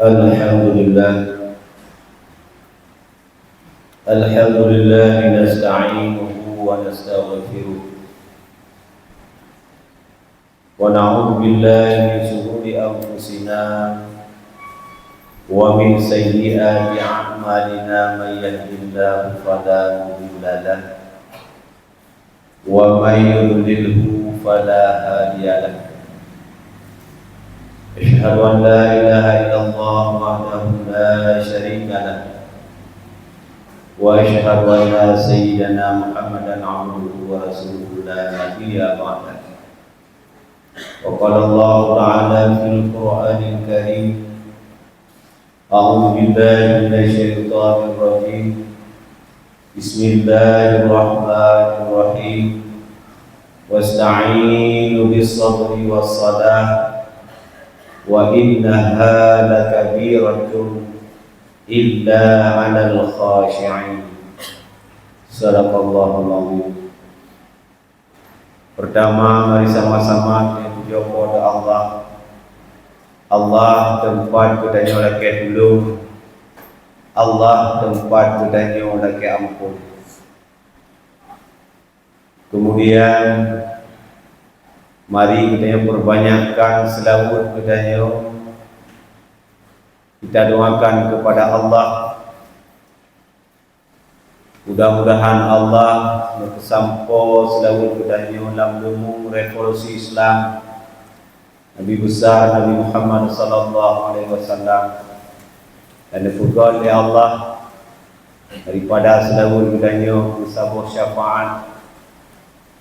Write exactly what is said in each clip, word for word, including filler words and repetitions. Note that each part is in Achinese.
الحمد لله. الحمد لله نستعينه ونستغفره. ونعوذ بالله من شرور أنفسنا ومن سيئات أعمالنا. من يهد الله فلا مضل له ومن يضلله فلا هادي له. أشهد أن لا إله إلا الله وحده لا شريك له. وأشهد أن سيدنا محمدا عبده ورسوله لا نبي بعده. وقال الله تعالى في القرآن الكريم: أعوذ بالله من الشيطان الرجيم. بسم الله الرحمن الرحيم. واستعينوا بالصبر والصلاة وإنها لكبيرة إلا على الخاشعين. صدق الله العظيم. Peurtama, mari sama-sama teupujoe Po teu Allah. Allah teumpat geutanyoe lakée tulông. Allah teumpat geutanyoe lakée amphon. Keumudian, mari geutanyoe peurbanyakkan seulaweuet geutanyoe. Kita doakan kepada Allah. Mudah-mudahan Allah neupeusampoe seulaweuet geutanyoe lam leumông revolusi Islam Nabi Besar Nabi Muhammad sallallahu alaihi wasallam, dan neupeugöt lé Allah daripada seulaweuet geutanyoe keu saboh syafaat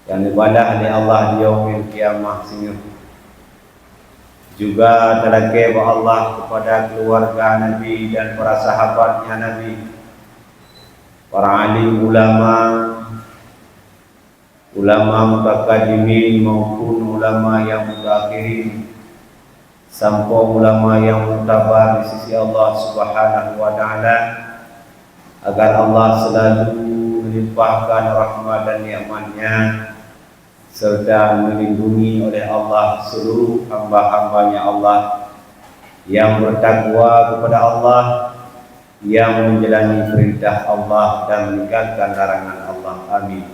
nyang neubalah lé Allah di Yaumil Qiyamah singoh. Juga talakée bak Allah keupada keuluwarga Nabi dan para sahabatnya Nabi, para alim ulama, ulama mutakadimin maupun ulama nyang mutaakhirin, sampoe ulama nyang muktabar di sisi Allah Subhanahu wa Ta'ala, agar Allah selalu melimpahkan rahmat dan nikmat-Nya, serta melindungi oleh Allah seluruh hamba-hamba-Nya Allah yang bertakwa kepada Allah, yang menjalani perintah Allah dan meninggalkan larangan Allah. Amin.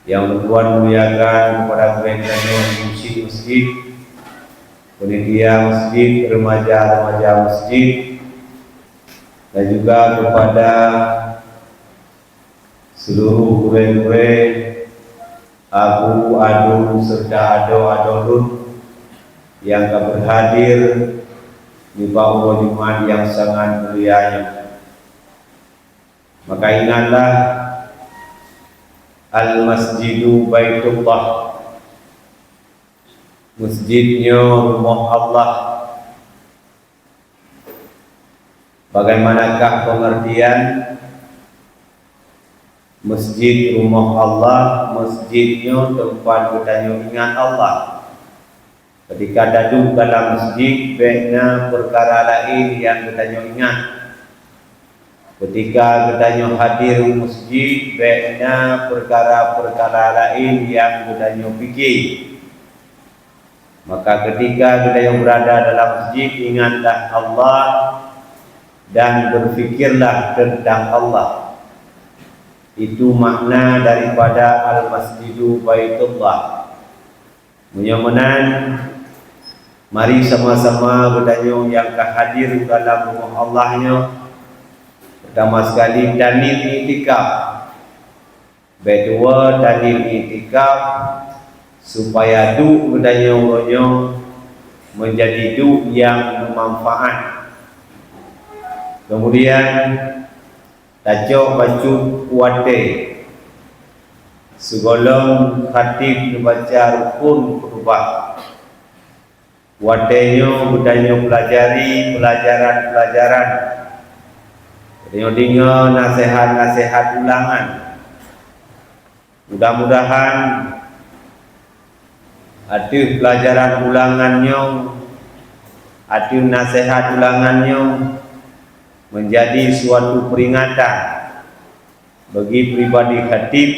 Nyang ulôn muliakan kepada gurée geutanyoe di masjid-masjid, panitia masjid, remaja-remaja masjid, dan juga kepada seluruh gurée-gurée, abu, aduen, serta adoe-adoe lôn nyang ka berhadir nibak uroe Jumat nyang sangat mulia nyoe. Maka ingatlah, Al-Masjidu Baitullah, masjid nyoe rumoh Allah. Bagaimanakah pengertian masjid rumoh Allah? Masjid nyoe teumpat geutanyoe ingat Allah. Keutika taduek dalam masjid, bék na peukara laén nyang geutanyoe ingat. Keutika geutanyoe hadir u masjid, bék na peukara-peukara laén nyang geutanyoe pike. Maka keutika geutanyoe beurada dalam masjid, ingatlah Allah dan berfikirlah teuntang Allah. Itu makna daripada Al-Masjidu Baitullah. Meunyoe meunan, mari sama-sama geutanyoe nyang ka hadir u dalam rumoh Allah nyoe, peurtama sekali taniet iktikaf. Bék tuwoe taniet iktikaf, supaya duek geutanyoe uroe nyoe meujadi duek nyang meumanfaat. Keumudian, tacok bacut watée sigohlom khatib neubaca rukon khutubah. Watée nyoe geutanyoe peulajari peulajaran-peulajaran, geutanyoe deungoe naseuhat-naseuhat ulangan. Mudah-mudahan ateueh peulajaran ulangan nyoe, ateueh naseuhat ulangan nyoe, meujadi suatu peuringatan bagi pribadi khatib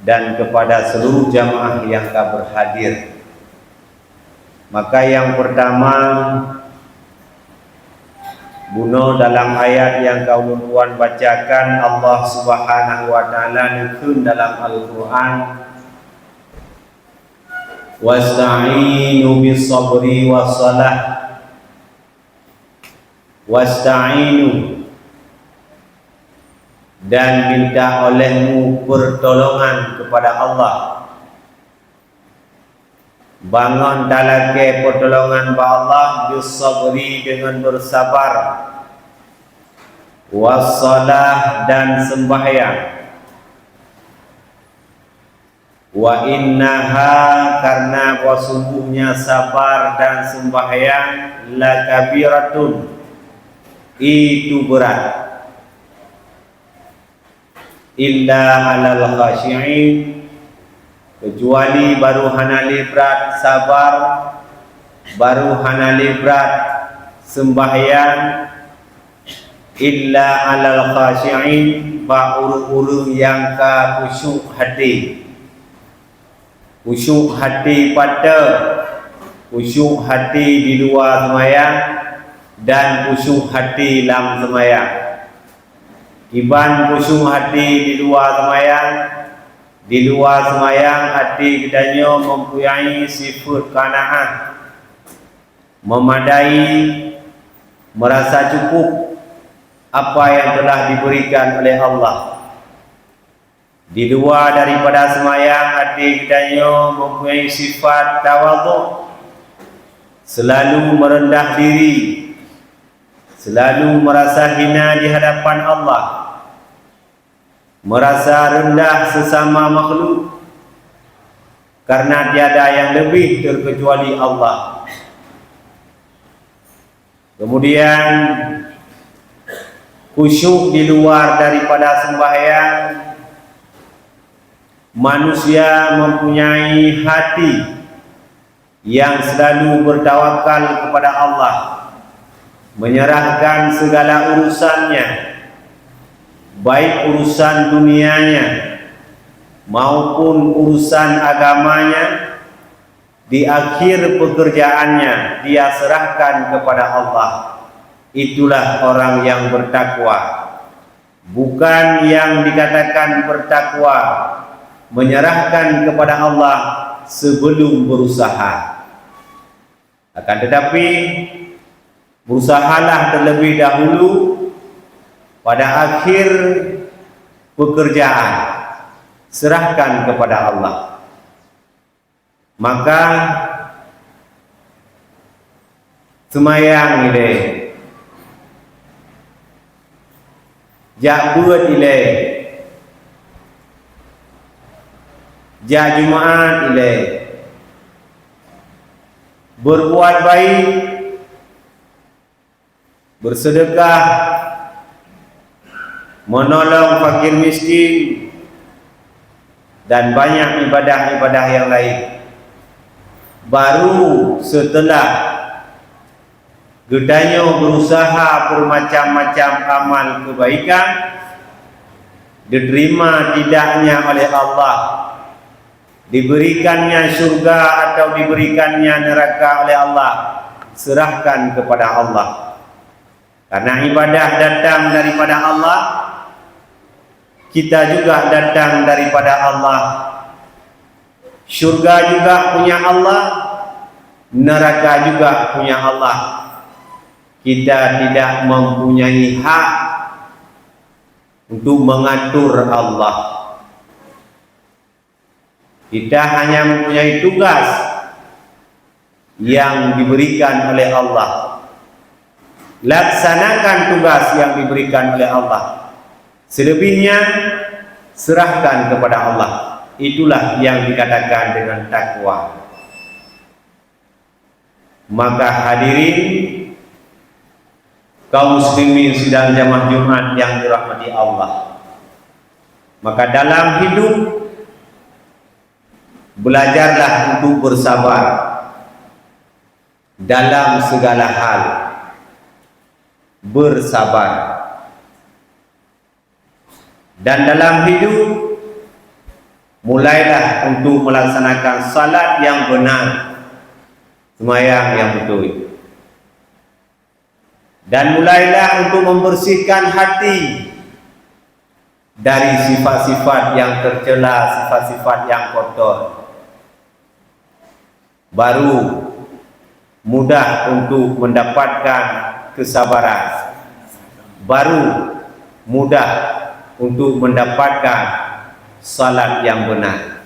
dan kepada seluruh jamaah nyang ka berhadir. Maka nyang peurtama, Bunoe dalam ayat nyang ka ulôn tuan bacakan, Allah Subhanahu wa Ta'ala neukheun dalam Al-Qur'an, "Wasta'inu bis-sabri was-salah." "Wasta'inu," dan minta olehmu pertolongan kepada Allah. Bangon talakée pertolongan bak Allah, "bis-sabri," dengan bersabar, "was-salah," dan sembahyang. "Wa innaha," karena bahwa sungguhnya sabar dan sembahyang, "lakabiratun," itu berat. "Illa alal khasyi'in," kecuali baru hana lé brat sabar, baru hana lé brat sembahyang, "illa alal khasyi'in," bak ureuëng-ureuëng nyang ka khusyuk hati. Khusyuk hati pata, khusyuk hati di luwa seumayang, dan khusyuk hati lam seumayang. Kiban khusyuk hati di luwa seumayang, di luwa seumayang hati geutanyoe mempunyai sifat qanaah, memadai, merasa cukup apa yang telah diberikan oleh Allah. Di luwa daripada seumayang, hati geutanyoe mempunyai sifat tawadhu, selalu merendah diri, selalu merasa hina di hadapan Allah, merasa rendah sesama makhluk, karena tiada yang lebih terkecuali Allah. Kemudian, khusyuk di luwa daripada sembahyang, manusia mempunyai hati yang selalu bertawakal kepada Allah, menyerahkan segala urusannya, baik urusan dunianya maupun urusan agamanya, di akhir pekerjaannya, dia serahkan kepada Allah. Itulah orang yang bertakwa. Bukan yang dikatakan bertakwa, menyerahkan kepada Allah sebelum berusaha. Akan tetapi, berusahalah terlebih dahulu pada akhir pekerjaan. Serahkan kepada Allah. Maka, seumayang ilée, jak beuet ilée, jak Jumaat ilée, berbuat baik, berseudeukah, meunolong fakir miskin, dan banyak ibadah-ibadah nyang laén. Baru seuteulah geutanyoe beurusaha beumacam-macam amal keubaikan, diterima tidaknya oleh Allah, diberikannya syurga atau diberikannya neraka oleh Allah, serahkan kepada Allah. Karena ibadah datang daripada Allah, kita juga datang daripada Allah. Syurga juga punya Allah, neraka juga punya Allah. Kita tidak mempunyai hak untuk mengatur Allah. Kita hanya mempunyai tugas yang diberikan oleh Allah. Laksanakan tugas yang diberikan oleh Allah. Selebihnya, serahkan kepada Allah. Itulah yang dikatakan dengan takwa. Maka hadirin kaum muslimin sidang jamaah Jumat yang dirahmati Allah. Maka dalam hidup, belajarlah untuk bersabar dalam segala hal. Bersabar. Dan dalam hidup, mulailah untuk melaksanakan salat yang benar, seumayang yang beutôi. Dan mulailah untuk membersihkan hati dari sifat-sifat yang tercela, sifat-sifat yang kotor. Baru mudah untuk mendapatkan kesabaran. Baru mudah untuk mendapatkan salat yang benar.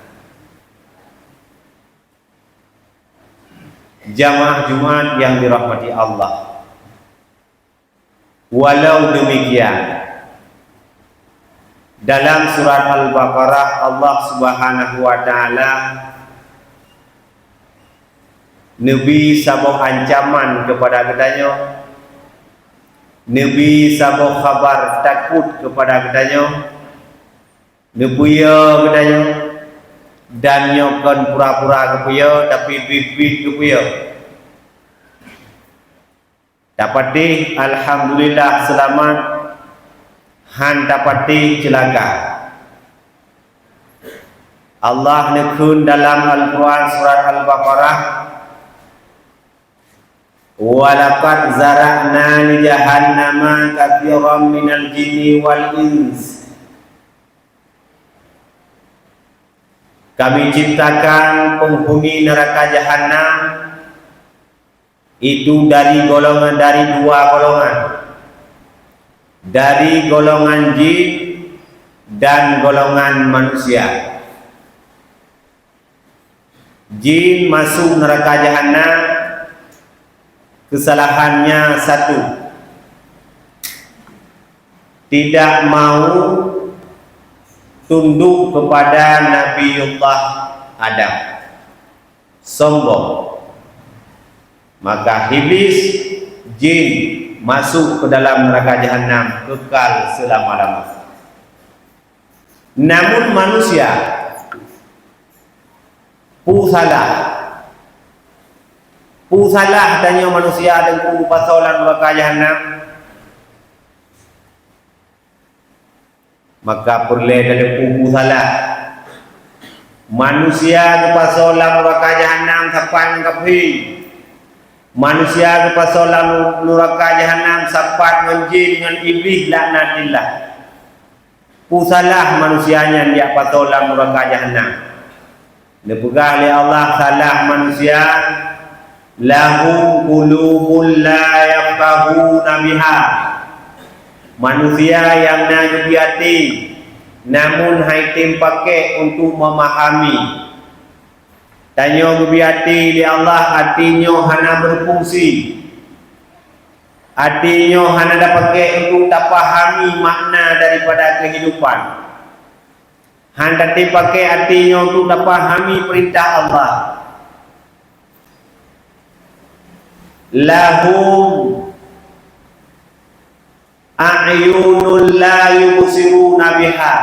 Jamaah Jumat yang dirahmati Allah. Walau demikian, dalam surat Al-Baqarah, Allah Subhanahu wa Ta'ala neubi saboh ancaman kepada geutanyoe, neubi saboh khabar takot kepada geutanyoe, neupeue geutanyoe, dan nyoe kon pura-pura geupeue, tapi biet-biet geupeue. Tapatéh alhamdulillah seulamat, han tapatéh ceulaka. Allah neukheun dalam Al-Quran surat Al-Baqarah, "Walaqad zara'na li jahannama katsiran minal jinni wal ins." Kami ciptakan penghuni neraka Jahannam itu dari golongan, dari dua golongan, dari golongan jin dan golongan manusia. Jin masuk neraka Jahannam, kesalahannya satu, tidak mau tunduk kepada Nabiullah Adam. Sombong. Maka iblis, jin, masuk ke dalam neraka Jahannam kekal selama-lama. Namun manusia, peue salah. Peue salah tanyoe manusia teungku geupasoe lam neraka Jahannam? Maka peureulée tateupeu peue salah. Manusia geupasoe lam neraka Jahannam sapat ngon kafé. Manusia geupasoe lam neraka Jahannam sapat ngon jin ngon iblis laknatillah. Peue salah manusia nyan jak pasoe lam neraka Jahannam? Neupeugah lé Allah salah manusia, "Lahum qulubun la yafqahuna biha." Manusia nyang na geubri até, namun han item pakék untuk meumahami. Tanyoe geubri até lé Allah, até nyoe hana beufungsi. Até nyoe hana tapakék untuk tapahami makna daripada keuhidupan. Han tatem pakék até nyoe untuk tapahami peurintah Allah. Lahum a'yunun la yubsiruna biha.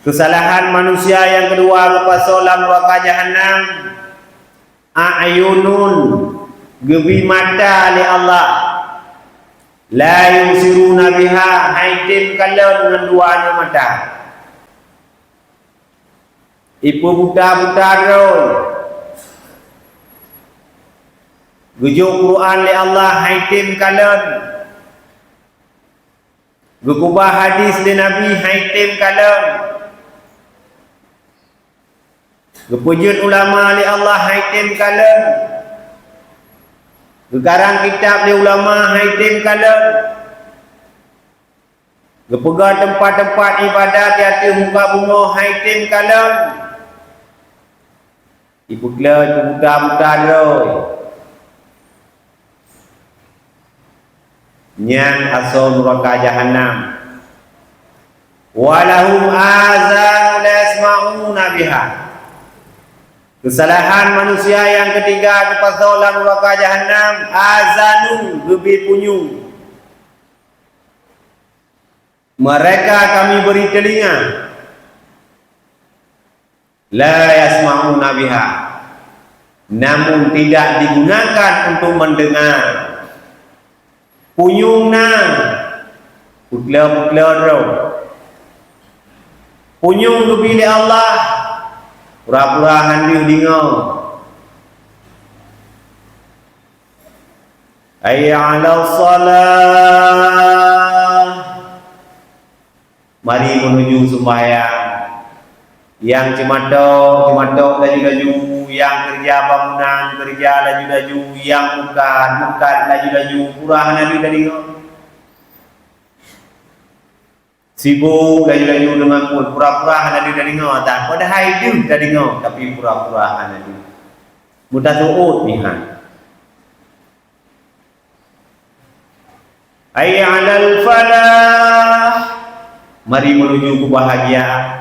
Kesalahan manusia nyang keudua geupasoe lam neraka Jahannam, a'yunun, geubri mata lé Allah, la yubsiruna biha, han item kalon ngon dua nyoe mata. Ipeubuta-buta droe. Geujok Quran lé Allah, han item kalon. Geukeubah hadis lé Nabi, han item kalon. Geupeujeuet ulama lé Allah, han item kalon. Geukarang kitab lé ulama, han item kalon. Geupeugah teumpat-teumpat iébadat di ateueh muka bumoe, han item kalon. Ipeukleue, ipeubuta-buta droe. Nyan asoe nuraka Jahannam. "Wa lahum azanun la yasma'una biha." Keusalahan manusia nyang keutiga geupasoe lam nuraka Jahannam, azanun, geubri punyueng. Mereka Kami beri telinga, la yasma'una biha, namun tidak digunakan untuk mendengar. Punyueng na, peukleue-peukleue droe. Punyueng geubri lé Allah, pura-pura han deuh deungoe. Hayya 'alas shalah. Mari menuju sembahyang. Nyang ceumatok, ceumatok laju-laju, nyang keureuja bangunan, keureuja laju-laju, nyang meukat, meukat laju-laju, pura hana lé tadeungoe. Sibok laju-laju deungon buet, pura-pura hana lé tadeungoe, padahai deuh tadeungoe, tapi pura-pura hana lé. Meutaseuôt nyan. Hayya 'alal falah. Mari menuju keubahgiaan.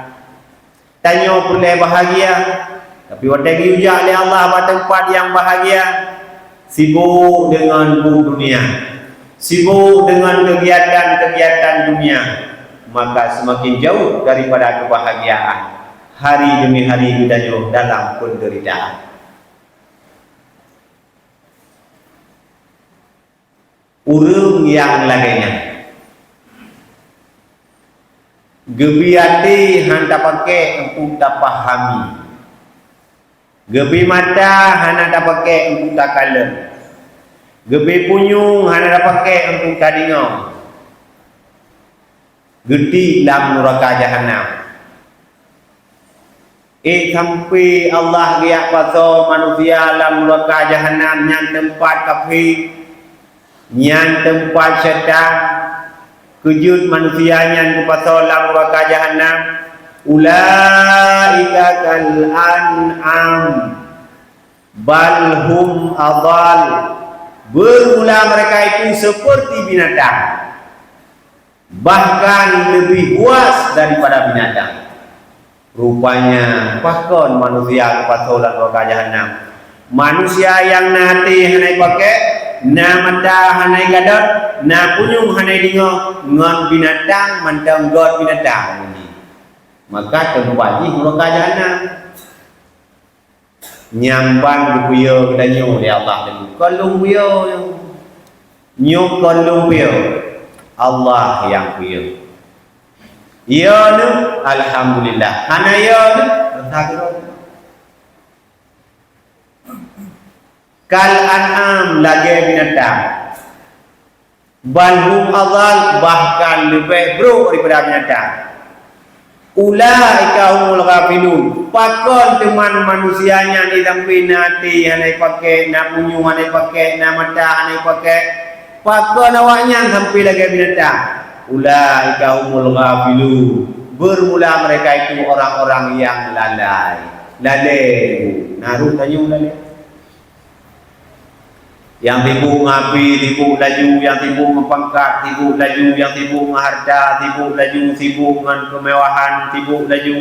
Tanyoe peureulée bahgia, tapi watée geujak lé Allah bak teumpat nyang bahgia, sibok deungon buet dunia, sibok deungon keugiatan-keugiatan dunia, maka seumaken jauh daripada keubahgiaan. Hari deumi hari geutanyoe dalam peundeuritaan. Ureuëng nyang lagée nyan geubri até hana tapakék untuk tapahami, geubri mata hana tapakék untuk takalon, geubri punyueng hana tapakék untuk tadeungoe, geutiek lam nuraka jahanam. Ék sampoe Allah geujak pasoe manusia lam nuraka jahanam nyang teumpat kafé, nyang teumpat syaitan, keujeuet manusia nyan geupasoe lam nuraka jahanam. Ulaika kal an'am, bal hum adhal. Bermula mereka itu seperti binatang, bahkan lebih buas daripada binatang. Rupanya, pakon manusia geupasoe lam nuraka jahanam? Manusia nyang na até hana ipakék, na mata hana ikalon, na punyueng hana ideungoe, ngon binatang mantong göt binatang. Maka teumpat jih nuraka jahanam. Nyan ban geupeuyô geutanyoe lé Allah teungku. Kon lôn peuyô nyoe. Nyoe kon lôn peuyô. Allah nyang peuyô. Yô neuh, alhamdulillah. Hana yô neuh, rasa keudroe. Kal an'am, lagée binatang. Bal hum adhal, bahkan leubeh brok daripada binatang. Ulaika humul ghafilun. Pakon teuma manusia nyan di sampé na até hana ipakék, na punyueng hana ipakék, na mata hana ipakék? Pakon awaknyan sampé lagée binatang? Ulaika humul ghafilun. Bermula mereka itu orang-orang yang lalai. Lalée, na rot tanyoe lalée. Nyang sibok ngon api, sibok laju, nyang sibok ngon pangkat, sibok laju, nyang sibok ngon hareuta, sibok laju, sibok ngon keumewahan, sibok laju,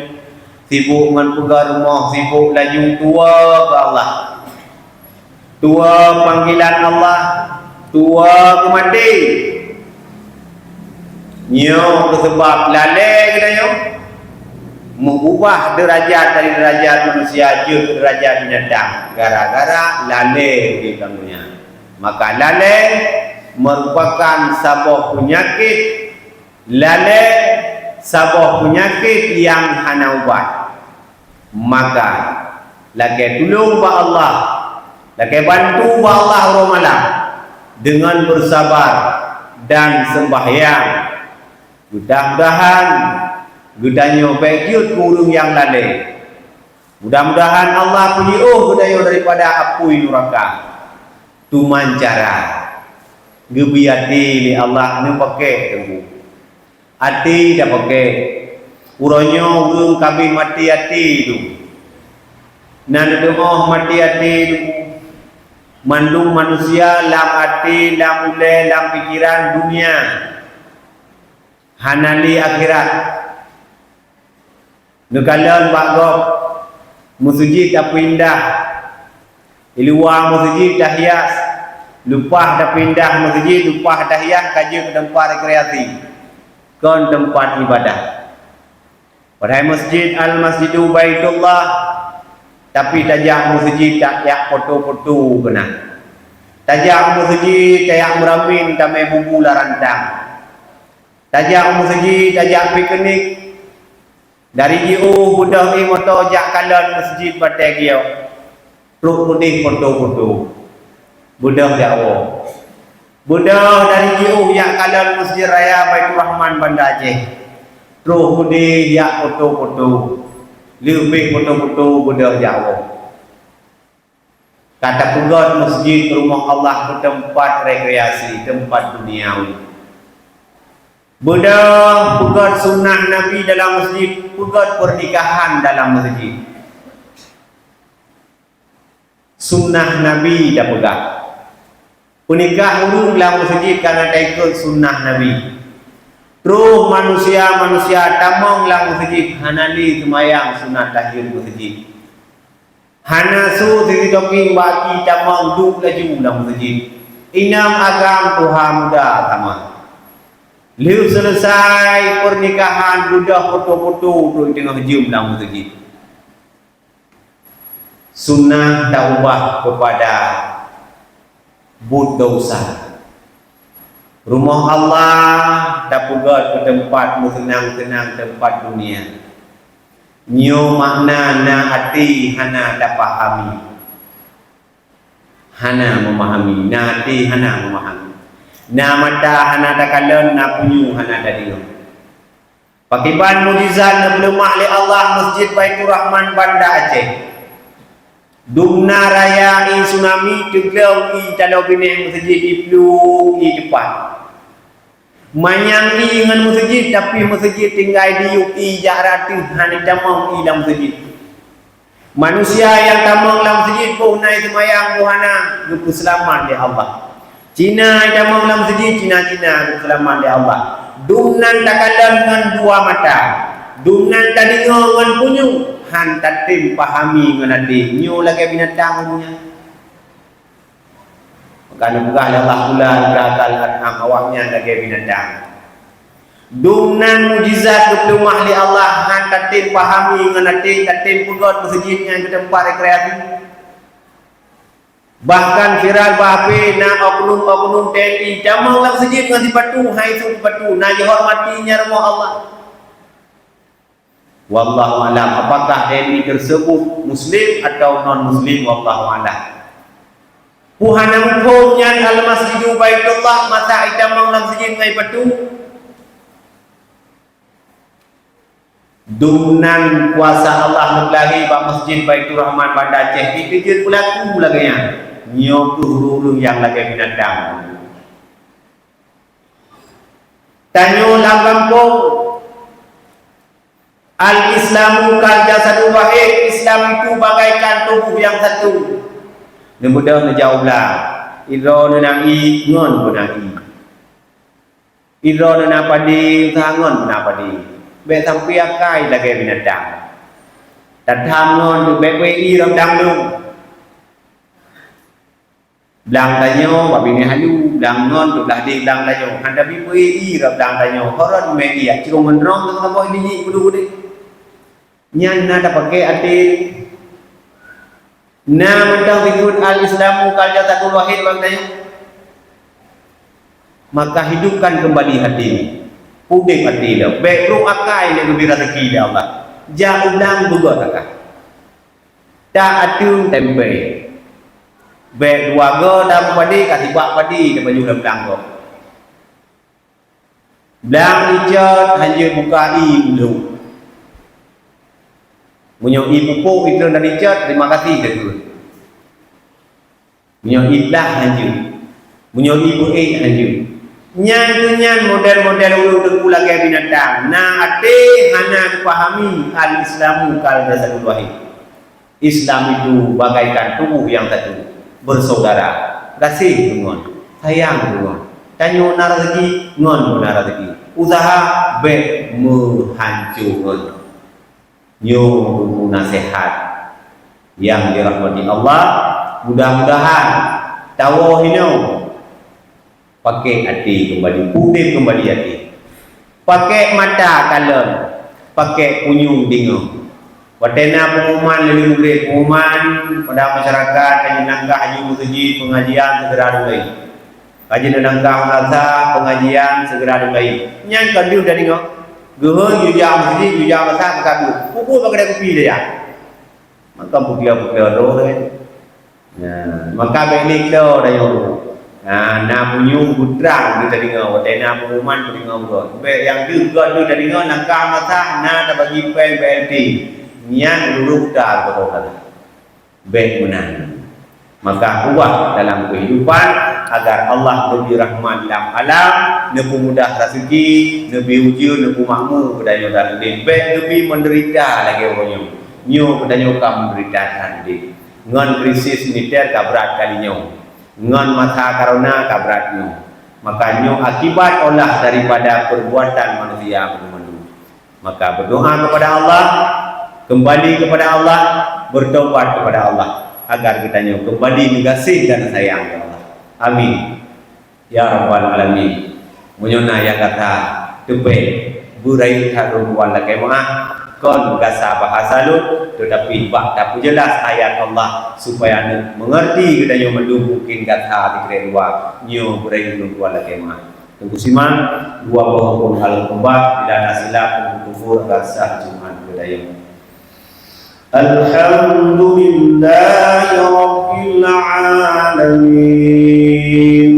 sibok ngon peugah rumoh, sibok laju, tuwoe keu Allah. Tuwoe panggilan Allah, tuwoe keu maté. Nyoe keuh sabab lalée geutanyoe meububah deurajat dari deurajat manusia jeuet keu deurajat binatang gara-gara lalée udeb lam donya. Maka lalée meurupakan saboh peunyakét, lalée saboh peunyakét nyang hana ubat. Maka, lakée tulông bak Allah, lakée bantu bak Allah uroe malam deungon beusabar dan seumbahyang. Mudah-mudahan geutanyoe bék jeuet keu ureuëng nyang lalée. Mudah-mudahan Allah peujiôh geutanyoe daripada apui nuraka. Teuma cara geubri até lé Allah neupakék teungku. Até tapakék. Uroe nyoe ureuëng ka abéh maté até tu. Na neuteumé maté até tu. Mandum manusia lam até, lam ulée, lam pikeran dunia. Hana lé akhirat. Neukalon bak gob, meuseujid tapeuindah, i luwa meuseujid tahias, leupah tapeuindah meuseujid, leupah tahias ka jeuet keu teumpat rekreasi, kon teumpat ibadah. Padahai meuseujid Al-Masjidu Baitullah, tapi tajak meuseujid tajak foto-foto keunan. Tajak meuseujid tajak meuramin tamé bubu lam rantang. Tajak meuseujid tajak piknik. Dari jiôh beudôh éh moto jak kalon meuseujid batée giyok. Trok keudeh foto-foto. Beudôh jak woe. Beudôh dari jiôh jak kalon Masjid Raya Baiturrahman Banda Aceh, troh udeb jak poto-poto, leubeh poto-poto beudôh jak woe. Ka tapeugét masjid rumoh Allah keu teumpat rekreasi, teumpat duniawi. Beudôh peugét sunnah Nabi dalam masjid, peugét pernikahan dalam masjid. Sunnah Nabi tapeugah, peunikah ureuëng lam masjid ka na taikôt sunnah Nabi. Troh manusia-manusia tamong lam masjid hana lé seumayang sunat tahiyat masjid. Hana su sisitoking bak aki tamong duek laju lam masjid. Inong agam tuha muda tamong. Lheueh seuleusai pernikahan beudôh poto-poto troh teungoh jeuem lam masjid. Sunnah taubah keupada buet desya. Rumoh Allah tapeugét keu teumpat meuseunang-seunang teumpat dunia. Nyoe makna na até hana tapahami. Hana memahami, na até hana memahami. Na mata hana takalon, na punyueng hana tadeungoe. Pakriban mukjizat neupeuleumah lé Allah Masjid Baiturrahman Banda Aceh. Dumna raya ie tsunami teugleueng ie taloe binéh masjid iplueng ie teupat. Manyang ie ngon masjid, tapi masjid tinggai diyueb ie jak rot teuh hana tamong ie lam masjid. Manusia nyang tamong lam masjid boh na ie seumayang boh hana geupeuseulamat lé Allah. Cina nyang tamong lam masjid, Cina-Cina geupeuseulamat lé Allah. Dumnan takalon ngon dua mata, dumnan tadeungoe ngon punyueng, han tatem pahami ngon até. Nyoe lagée binatang ureuëng nyan. Maka neupeugah lé Allah Taala, "Ula'ika kal an'am," awaknyan lagée binatang. Dumnan mukjizat geupeuleumah lé Allah han tatem pahami ngon até, tatem peugét masjid nyan keu teumpat rekreasi. Bahkan viral bak H P na oknum-oknum T N I tamong lam masjid ngon sipatu, hai su sipatu, na jihormati nyan rumoh Allah. Wallahu a'lam, apakah T N I tersebut muslim atau non muslim, wallahu a'lam. Peue hana muphom nyan Al-Masjidu Baitullah masa itamong lam masjid ngon ipatu? Dumnan kuasa Allah meuteulahé bak Masjid Baiturrahman Banda Aceh, iteujeuet peulaku lagée nyan. Nyoe keuh ureuëng-ureuëng nyang lagée binatang. Tanyoe lam gampông, "Al-Islamu kal jasadul wahid," Islam itu bagaikan tubuh yang satu. Neubeudôh neujaweueb la, idroe neuna ie ngon beuna ie. Idroe neuna padé, usaha ngon beuna padé. Bék sampoe akai lagée binatang. Tatham ngon bék bri ie rab dang lôn. Blang tanyoe bak binéh halu, blang ngon teuh blah deh blang tanyoe. Han tabi bri ie rab blang tanyoe, horon mé ie, jak crông ngon rong teuh saboh biji beudôh udeb. Nyan na tapaké até. Na mantong dikheun al-Islamu kal jasadul wahid bak tanyoe. Maka hidupkan kembali hati. Udeb até lom. Bék brok akai lé geubri raseuki lé Allah. Jak u blang beugöt akai. Tak ateueng tempe. Bék dua go daun padé ka sibak padé teupajoh lam blang gob. Blang icot hanjeuet buka ie ulông. Meunyoe ie pupuk itreun dan icot, terima kasih teuh. Meunyoe ie blang hanjeuet. Meunyoe ie beuék hanjeuet. Nyan keuh nyan model-model ulông teungku lagée binatang. Na até hana geupahami al-Islamu kal jasadul wahid. Islam itu bagaikan tubuh yang satu, bersaudara, gaséh deungon, sayang deungon. Tanyoe na rezeki, ngon na rezeki. Usaha bék meuhanco ngon. Nyoe buku naseuhat nyang dirahmati Allah. Mudah-mudahan tawoe hinoe Pakék até keumbali, udeb keumbali até. Pakék mata kalon, pakék punyueng deungoe. Watée na pengumuman lé murit, pengumuman pada masyarakat, ka jilangkah aju meuseujid, pengajian segera dimulai. Ka jilangkah madrasah, pengajian segera dimulai. Nyan ka deuh tadeungoe. Geuhôi jujak meuseujid, jujak madrasah, meukabu. Pukul bak keudai kupi saja. Maka peukieu-peukieu roh lagée nyan. Nah, maka bék lé klo tanyoe. Na, na bunyueng beutrang di talinga, watée na pengumuman talinga buron. Bék nyang deuh gét di talinga, langkah masa na tabagi péng B L T. Nyan ureuëng buta keu Allah. Bék meunan. Maka ubah dalam kehidupan agar Allah neubri rahmat lam alam, neupeumudah raseuki, neubri ujeuen, neupeumakmu keu tanyoe dan udeb. Bék neubri menderita lagée uroe nyoe. Nyoe keu tanyoe ka menderita that udeb. Ngon krisis militer ka brat kali nyoe. Ngon masa corona ka brat nyoe. Maka nyoe akibat olah daripada perbuatan manusia banmandum. Maka berdoa kepada Allah, kembali kepada Allah, bertobat kepada Allah, agar geutanyoe kembali meugaséh dan sayang keu Allah. Amin. Ya Rabbal Alamin. Meunyoe na nyang gata teupeu beurayeuk that lôn tuan lakée meuah, kon gasa bahasa lôn, teutapi bak tapeujeulaih ayat Allah supaya neumeungeurti geutanyoe mandum, mungkin gata di krek dua nyoe beurayeuk lôn tuan lakée meuah. Teungku simak dua boh rukun al-khutbah, bila na silap Teungku Teungku rasa Jumat geutanyoe. Alhamdulillahi Rabbil Alamin.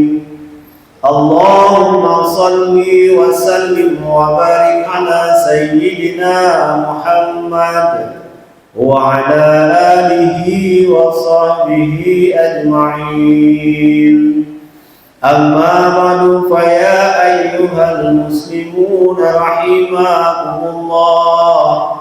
Allahumma salli wa sallim wa barik ala Sayyidina Muhammad wa ala alihi wa sahbihi ajma'in. Amma ba'du, fa ya ayyuhal muslimuna rahimakumullah.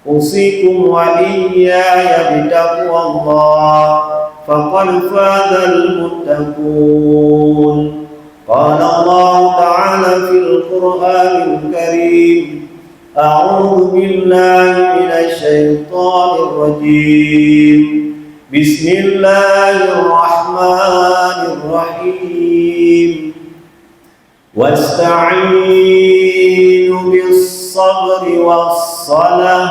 Usikum wa iyyaya bitaqwallah. Faqad fazal muttaqun. Qala Allahu ta'ala fil Qur'anil Karim, a'udzu billahi minasy syaithanir rajim. Bismillahirrahmanirrahim. Wasta'inu bis sabri was salah,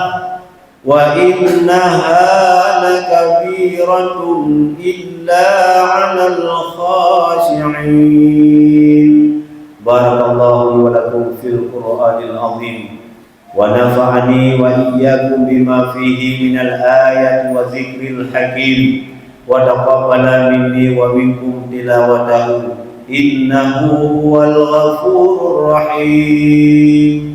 wa innaha lakabiratun illa 'alal khashi'in. Barakallahu li wa lakum fil Qur'anil azim. Wa nafa'ani wa iyyakum bima fihi minal ayati wa dzikril hakim, wa taqabbala minni wa minkum tilawatahu, innahu huwal ghafurur rahim.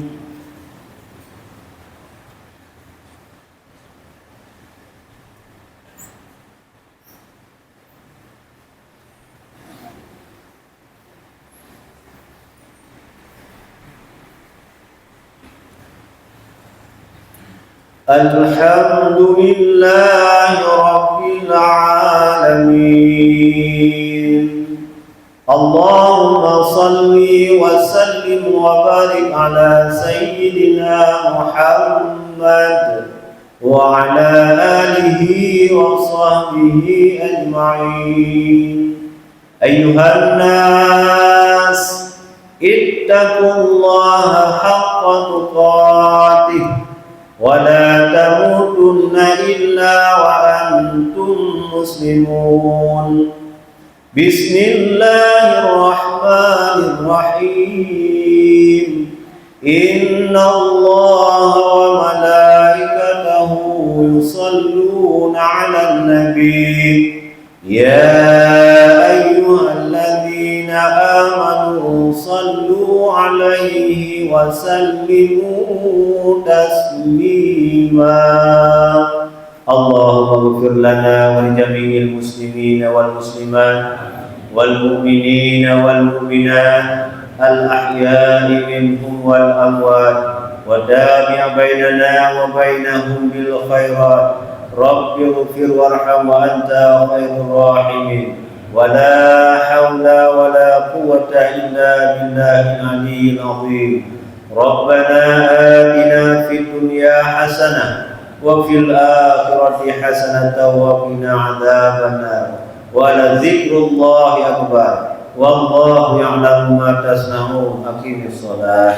Alhamdulillahi Rabbil Alamin. Allahumma salli wa sallim wa barik ala Sayyidina Muhammad wa ala alihi wa sahbihi ajma'in. Ayyuhan nas, ittaqullaha haqqa tuqatih, wa la tamutunna illa wa antum muslimun. Bismillahirrahmanirrahim. Innallaha wa malaikatahu yusalluna 'alan nabi. Ya ayyuhalladzina amanu sallu 'alaihi wa sallimu taslima. Allahumma ighfir lana wa li jami'il muslimina wal muslimat, wal mu'minina wal mu'minat, al ahya'i minhum wal amwat, wa tabi' bainana wa bainahum bil khairat. Rabbighfir warham wa anta khairur rahimin. Wa la haula wa la quwwata illa billahil aliyyil azim. Rabbana atina fid dunya hasanah wa fil akhirati hasanatan wa qina adzabannar. Wa la dzikrullahi akbar. Wallahu ya'lamu ma tasna'un. Aqimis shalah.